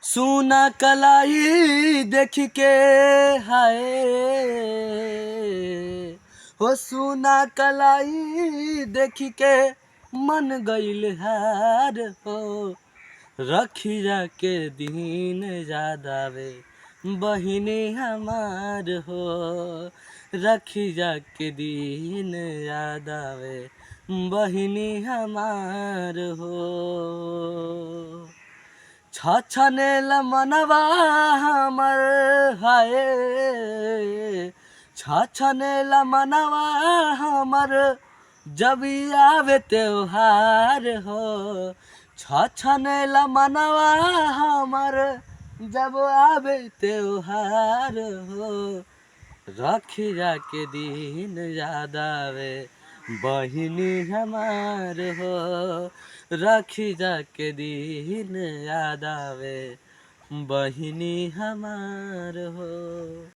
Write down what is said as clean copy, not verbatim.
सुना कलाई देख के हाय, हो सुना कलाई देख के मन गइल हार हो। रखिया के दिन याद आवे बहिनी हमार हो, रखिया के दिन याद आवे बहिनी हमार हो। छछनेल मनवा हमर हाय, छछनेल मनवा हमर जब आवे त्योहार हो। छछनेल मनवा हमर जब आवे त्योहार हो। रखिया के दिन याद आवे बहिनी हमार हो, रखिया के दिन याद आवे बहिनी हमार हो।